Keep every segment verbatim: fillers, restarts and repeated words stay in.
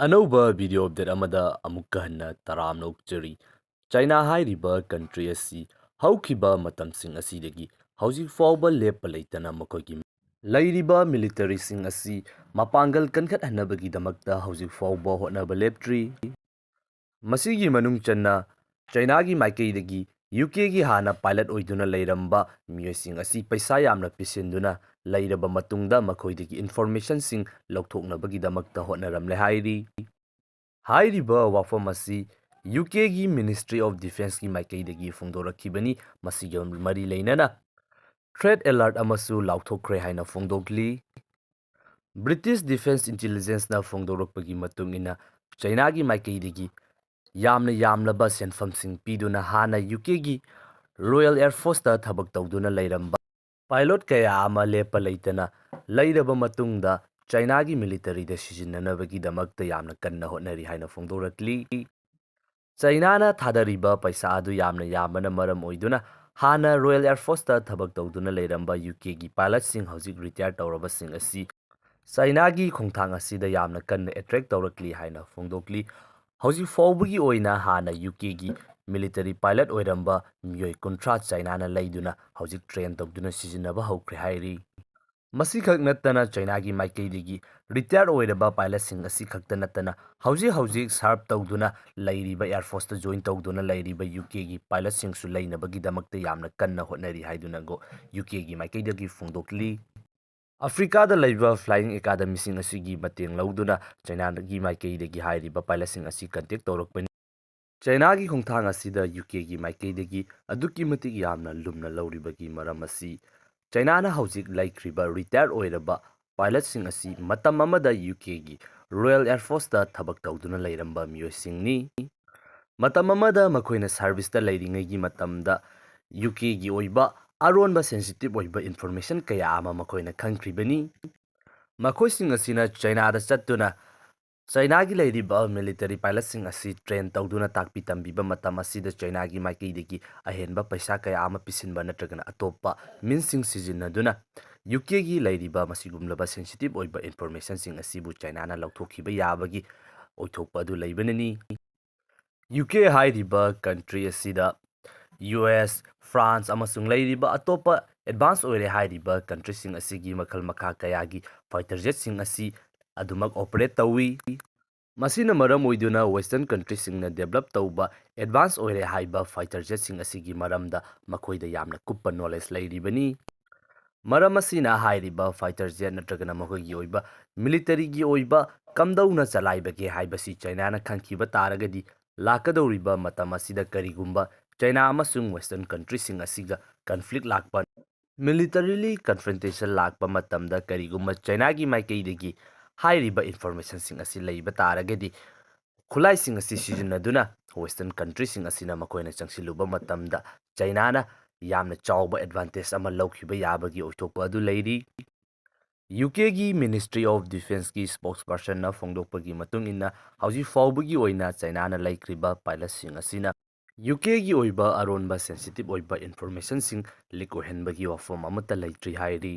ꯑꯅꯧꯕ video update ꯑꯃꯗ ꯑꯃꯨꯛꯀ ꯍꯟꯅ ꯇꯔꯥꯝꯅ ꯑꯣꯛꯆꯔꯤ꯫ ꯆꯥꯏꯅꯥ ꯍꯥꯏꯔꯤꯕ country ꯑꯁꯤ ꯍꯧꯈꯤꯕ ꯃꯇꯝꯁꯤꯡ ꯑꯁꯤꯗꯒꯤ ꯍꯧꯖꯤꯛ ꯐꯥꯎꯕ ꯂꯦꯞꯄ ꯂꯩꯇꯅ ꯃꯈꯣꯏꯒꯤ ꯂꯩꯔꯤꯕ militaryꯁꯤꯡ ꯑꯁꯤ ꯃꯄꯥꯡꯒꯜ ꯀꯟꯈꯠꯍꯟꯅꯕꯒꯤꯗꯃꯛꯇ ꯍꯧꯖꯤꯛ ꯐꯥꯎꯕ ꯍꯣꯠꯅꯕ ꯂꯦꯞꯇ꯭ꯔꯤ꯫ ꯃꯁꯤꯒꯤ ꯃꯅꯨꯡ ꯆꯟꯅ ꯆꯥꯏꯅꯥꯒꯤ ꯃꯥꯏꯀꯩꯗꯒꯤ UKꯒꯤ ꯍꯥꯟꯅ pilot ꯑꯣꯏꯗꯨꯅ ꯂꯩꯔꯝꯕ ꯃꯤꯑꯣꯏꯁꯤꯡ ꯑꯁꯤ ꯄꯩꯁꯥ ꯌꯥꯝꯅ ꯄꯤꯁꯤꯟꯗꯨꯅ ꯂꯩꯔꯕ ꯃꯇꯨꯡꯗ ꯃꯈꯣꯏꯗꯒꯤ informationꯁꯤꯡ ꯂꯧꯊꯣꯛꯅꯕꯒꯤꯗꯃꯛꯇ ꯍꯣꯠꯅꯔꯝꯂꯦ ꯍꯥꯏꯔꯤ꯫ ꯍꯥꯏꯔꯤꯕ ꯋꯥꯐꯝ ꯑꯁꯤ UKꯒꯤ Ministry of Defenceꯀꯤ ꯃꯥꯏꯀꯩꯗꯒꯤ ꯐꯣꯡꯗꯣꯔꯛꯈꯤꯕꯅꯤ꯫ ꯃꯁꯤꯒ ꯃꯔꯤ ꯂꯩꯅꯅ threat alert ꯑꯃꯁꯨ ꯂꯥꯎꯊꯣꯛꯈ꯭ꯔꯦ ꯍꯥꯏꯅ ꯐꯣꯡꯗꯣꯛꯂꯤ꯫ British Defence Intelligenceꯅ ꯐꯣꯡꯗꯣꯔꯛꯄꯒꯤ ꯃꯇꯨꯡ ꯏꯟꯅ, ꯆꯥꯏꯅꯥꯒꯤ ꯃꯥꯏꯀꯩꯗꯒꯤ ꯌꯥꯝꯅ ꯌꯥꯝꯂꯕ ꯁꯦꯟꯐꯝꯁꯤꯡ ꯄꯤꯗꯨꯅ ꯍꯥꯟꯅ UKꯒꯤ Royal Air Forceꯇ ꯊꯕꯛ ꯇꯧꯗꯨꯅ ꯂꯩꯔꯝꯕ pilot ꯀꯌꯥ ꯑꯃ ꯂꯦꯞꯄ ꯂꯩꯇꯅ ꯂꯩꯔꯕ ꯃꯇꯨꯡꯗ, ꯆꯥꯏꯅꯥꯒꯤ militaryꯗ ꯁꯤꯖꯤꯟꯅꯅꯕꯒꯤꯗꯃꯛꯇ ꯌꯥꯝꯅ ꯀꯟꯅ ꯍꯣꯠꯅꯔꯤ ꯍꯥꯏꯅ ꯐꯣꯡꯗꯣꯔꯛꯂꯤ꯫ ꯆꯥꯏꯅꯥꯅ ꯊꯥꯗꯔꯤꯕ ꯄꯩꯁꯥ ꯑꯗꯨ ꯌꯥꯝꯅ ꯌꯥꯝꯕꯅ ꯃꯔꯝ ꯑꯣꯏꯗꯨꯅ ꯍꯥꯟꯅ Royal Air Forceꯇ ꯊꯕꯛ ꯇꯧꯗꯨꯅ ꯂꯩꯔꯝꯕ UKꯒꯤ pilotꯁꯤꯡ ꯍꯧꯖꯤꯛ retire ꯇꯧꯔꯕꯁꯤꯡ ꯑꯁꯤ ꯆꯥꯏꯅꯥꯒꯤ ꯈꯣꯡꯊꯥꯡ ꯑꯁꯤꯗ ꯌꯥꯝꯅ ꯀꯟꯅ attract ꯇꯧꯔꯛꯂꯤ ꯍꯥꯏꯅ ꯐꯣꯡꯗꯣꯛꯂꯤ꯫ ꯍꯧꯖꯤꯛ ꯐꯥꯎꯕꯒꯤ ꯑꯣꯏꯅ ꯍꯥꯟꯅ UKꯒꯤ military pilot ꯑꯣꯏꯔꯝꯕ ꯃꯤꯑꯣꯏ ꯀꯨꯟꯊ꯭ꯔꯥ ꯆꯥꯏꯅꯥꯅ ꯂꯩꯗꯨꯅ ꯍꯧꯖꯤꯛ train ꯇꯧꯗꯨꯅ ꯁꯤꯖꯤꯟꯅꯕ ꯍꯧꯈ꯭ꯔꯦ ꯍꯥꯏꯔꯤ꯫ ꯃꯁꯤꯈꯛ ꯅꯠꯇꯅ, ꯆꯥꯏꯅꯥꯒꯤ ꯃꯥꯏꯀꯩꯗꯒꯤ retire ꯑꯣꯏꯔꯕ pilotꯁꯤꯡ ꯑꯁꯤ ꯈꯛꯇ ꯅꯠꯇꯅ, ꯍꯧꯖꯤꯛ ꯍꯧꯖꯤꯛ serve ꯇꯧꯗꯨꯅ ꯂꯩꯔꯤꯕ Air Forceꯇ join ꯇꯧꯗꯨꯅ ꯂꯩꯔꯤꯕ UKꯒꯤ pilotꯁꯤꯡꯁꯨ ꯂꯩꯅꯕꯒꯤꯗꯃꯛꯇ ꯌꯥꯝꯅ ꯀꯟꯅ ꯍꯣꯠꯅꯔꯤ ꯍꯥꯏꯗꯨꯅ ꯒꯣ-, UKꯒꯤ ꯃꯥꯏꯀꯩꯗꯒꯤ ꯐꯣꯡꯗꯣꯛꯂꯤ꯫ ꯑꯐ꯭ꯔꯤꯀꯥꯗ ꯂꯩꯕ flying academyꯁꯤꯡ ꯑꯁꯤꯒꯤ ꯃꯇꯦꯡ ꯂꯧꯗꯨꯅ ꯆꯥꯏꯅꯥꯒꯤ ꯃꯥꯏꯀꯩꯗꯒꯤ ꯍꯥꯏꯔꯤꯕ pilotꯁꯤꯡ ꯑꯁꯤ contact ꯇꯧꯔꯛꯄꯅꯤ꯫ ꯆꯥꯏꯅꯥꯒꯤ ꯈꯣꯡꯊꯥꯡ ꯑꯁꯤꯗ UKꯒꯤ ꯃꯥꯏꯀꯩꯗꯒꯤ ꯑꯗꯨꯛꯀꯤ ꯃꯇꯤꯛ ꯌꯥꯝꯅ ꯂꯨꯝꯅ ꯂꯧꯔꯤꯕꯒꯤ ꯃꯔꯝ ꯑꯁꯤ, ꯆꯥꯏꯅꯥꯅ ꯍꯧꯖꯤꯛ ꯂꯩꯈ꯭ꯔꯤꯕ retire ꯑꯣꯏꯔꯕ pilotꯁꯤꯡ ꯑꯁꯤ ꯃꯇꯝ ꯑꯃꯗ UKꯒꯤ Royal Air Forceꯇ ꯊꯕꯛ ꯇꯧꯗꯨꯅ ꯂꯩꯔꯝꯕ ꯃꯤꯑꯣꯏꯁꯤꯡꯅꯤ꯫ ꯃꯇꯝ ꯑꯃꯗ ꯃꯈꯣꯏꯅ serviceꯇ ꯂꯩꯔꯤꯉꯩꯒꯤ ꯃꯇꯝꯗ UKꯒꯤ ꯑꯣꯏꯕ ꯑꯔꯣꯟꯕ sensitive ꯑꯣꯏꯕ information ꯀꯌꯥ ꯑꯃ ꯃꯈꯣꯏꯅ ꯈꯪꯈ꯭ꯔꯤꯕꯅꯤ꯫ ꯃꯈꯣꯏꯁꯤꯡ ꯑꯁꯤꯅ ꯆꯥꯏꯅꯥꯗ ꯆꯠꯇꯨꯅ ꯆꯥꯏꯅꯥꯒꯤ ꯂꯩꯔꯤꯕ military pilotꯁꯤꯡ ꯑꯁꯤ train ꯇꯧꯗꯨꯅ ꯇꯥꯛꯄꯤ ꯇꯝꯕꯤꯕ ꯃꯇꯝ ꯑꯁꯤꯗ ꯆꯥꯏꯅꯥꯒꯤ ꯃꯥꯏꯀꯩꯗꯒꯤ ꯑꯍꯦꯟꯕ ꯄꯩꯁꯥ ꯀꯌꯥ ꯑꯃ ꯄꯤꯁꯤꯟꯕ ꯅꯠꯇ꯭ꯔꯒꯅ ꯑꯇꯣꯞꯄ meansꯁꯤꯡ ꯁꯤꯖꯤꯟꯅꯗꯨꯅ ꯌꯨ ꯀꯦꯒꯤ ꯂꯩꯔꯤꯕ ꯃꯁꯤꯒꯨꯝꯂꯕ sensitive ꯑꯣꯏꯕ informationꯁꯤꯡ ꯑꯁꯤꯕꯨ ꯆꯥꯏꯅꯥꯅ ꯂꯧꯊꯣꯛꯈꯤꯕ ꯌꯥꯕꯒꯤ ꯑꯣꯏꯊꯣꯛꯄ ꯑꯗꯨ ꯂꯩꯕꯅꯅꯤ꯫ ꯌꯨ ꯀꯦ ꯍꯥꯏꯔꯤꯕ country ꯑꯁꯤꯗ ꯌꯨ ꯑꯦꯁ, ꯐ꯭ꯔꯥꯟꯁ ꯑꯃꯁꯨꯡ ꯂꯩꯔꯤꯕ ꯑꯇꯣꯞꯄ advance ꯑꯣꯏꯔꯦ ꯍꯥꯏꯔꯤꯕ countryꯁꯤꯡ ꯑꯁꯤꯒꯤ ꯃꯈꯜ ꯃꯈꯥ ꯀꯌꯥꯒꯤ fighter jetꯁꯤꯡ ꯑꯁꯤ ꯑꯗꯨꯃꯛ operate ꯇꯧꯏ꯫ ꯃꯁꯤꯅ ꯃꯔꯝ ꯑꯣꯏꯗꯨꯅ Western countryꯁꯤꯡꯅ develop ꯇꯧꯕ advance ꯑꯣꯏꯔꯦ ꯍꯥꯏꯕ fighter jetꯁꯤꯡ ꯑꯁꯤꯒꯤ ꯃꯔꯝꯗ ꯃꯈꯣꯏꯗ ꯌꯥꯝꯅ ꯀꯨꯞꯄ knowledge ꯂꯩꯔꯤꯕꯅꯤ꯫ ꯃꯔꯝ ꯑꯁꯤꯅ ꯍꯥꯏꯔꯤꯕ fighter jet ꯅꯠꯇ꯭ꯔꯒꯅ ꯃꯈꯣꯏꯒꯤ ꯑꯣꯏꯕ militaryꯒꯤ ꯑꯣꯏꯕ ꯀꯝꯗꯧꯅ ꯆꯂꯥꯏꯕꯒꯦ ꯍꯥꯏꯕꯁꯤ ꯆꯥꯏꯅꯥꯅ ꯈꯪꯈꯤꯕ ꯇꯥꯔꯒꯗꯤ, ꯂꯥꯛꯀꯗꯧꯔꯤꯕ ꯃꯇꯝ ꯑꯁꯤꯗ ꯀꯔꯤꯒꯨꯝꯕ ꯆꯥꯏꯅꯥ ꯑꯃꯁꯨꯡ Western countryꯁꯤꯡ ꯑꯁꯤꯒ conflict ꯂꯥꯛꯄ, militarily confrontation ꯂꯥꯛꯄ ꯃꯇꯝꯗ ꯀꯔꯤꯒꯨꯝꯕ ꯆꯥꯏꯅꯥꯒꯤ ꯃꯥꯏꯀꯩꯗꯒꯤ ꯍꯥꯏꯔꯤꯕ informationꯁꯤꯡ ꯑꯁꯤ ꯂꯩꯕ ꯇꯥꯔꯒꯗꯤ, ꯈꯨꯠꯂꯥꯏꯁꯤꯡ ꯑꯁꯤ ꯁꯤꯖꯤꯟꯅꯗꯨꯅ Western countryꯁꯤꯡ ꯑꯁꯤꯅ ꯃꯈꯣꯏꯅ ꯆꯪꯁꯤꯜꯂꯨꯕ ꯃꯇꯝꯗ ꯆꯥꯏꯅꯥꯅ ꯌꯥꯝꯅ ꯆꯥꯎꯕ advantage ꯑꯃ ꯂꯧꯈꯤꯕ ꯌꯥꯕꯒꯤ ꯑꯣꯏꯊꯣꯛꯄ ꯑꯗꯨ ꯂꯩꯔꯤ꯫ ꯌꯨ ꯀꯦꯒꯤ Ministry of Defenceꯀꯤ spokespersonꯅ ꯐꯣꯡꯗꯣꯛꯄꯒꯤ ꯃꯇꯨꯡ ꯏꯟꯅ, ꯍꯧꯖꯤꯛ ꯐꯥꯎꯕꯒꯤ ꯑꯣꯏꯅ ꯆꯥꯏꯅꯥꯅ ꯂꯩꯈ꯭ꯔꯤꯕ pilotꯁꯤꯡ ꯑꯁꯤꯅ ꯌꯨ ꯀꯦꯒꯤ ꯑꯣꯏꯕ ꯑꯔꯣꯟꯕ sensitive ꯑꯣꯏꯕ informationꯁꯤꯡ leak ꯑꯣꯏꯍꯟꯕꯒꯤ ꯋꯥꯐꯝ ꯑꯃꯠꯇ ꯂꯩꯇ꯭ꯔꯤ ꯍꯥꯏꯔꯤ꯫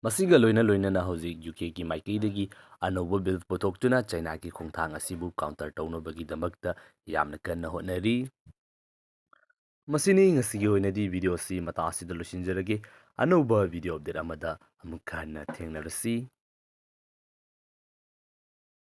ꯃꯁꯤꯒ ꯂꯣꯏꯅ ꯂꯣꯏꯅꯅ ꯍꯧꯖꯤꯛ ꯌꯨ ꯀꯦꯒꯤ ꯃꯥꯏꯀꯩꯗꯒꯤ ꯑꯅꯧꯕ bill ꯄꯨꯊꯣꯛꯇꯨꯅ ꯆꯥꯏꯅꯥꯒꯤ ꯈꯣꯡꯊꯥꯡ ꯑꯁꯤꯕꯨ counter ꯇꯧꯅꯕꯒꯤꯗꯃꯛꯇ ꯌꯥꯝꯅ ꯀꯟꯅ ꯍꯣꯠꯅꯔꯤ꯫ ꯃꯁꯤꯅꯤ ꯉꯁꯤꯒꯤ ꯑꯣꯏꯅꯗꯤ video ꯑꯁꯤ ꯃꯇꯥꯡ ꯑꯁꯤꯗ ꯂꯣꯏꯁꯤꯟꯖꯔꯒꯦ꯫ ꯑꯅꯧꯕ video update ꯑꯃꯗ ꯑꯃꯨꯛ ꯍꯟꯅ ꯊꯦꯡꯅꯔꯁꯤ꯫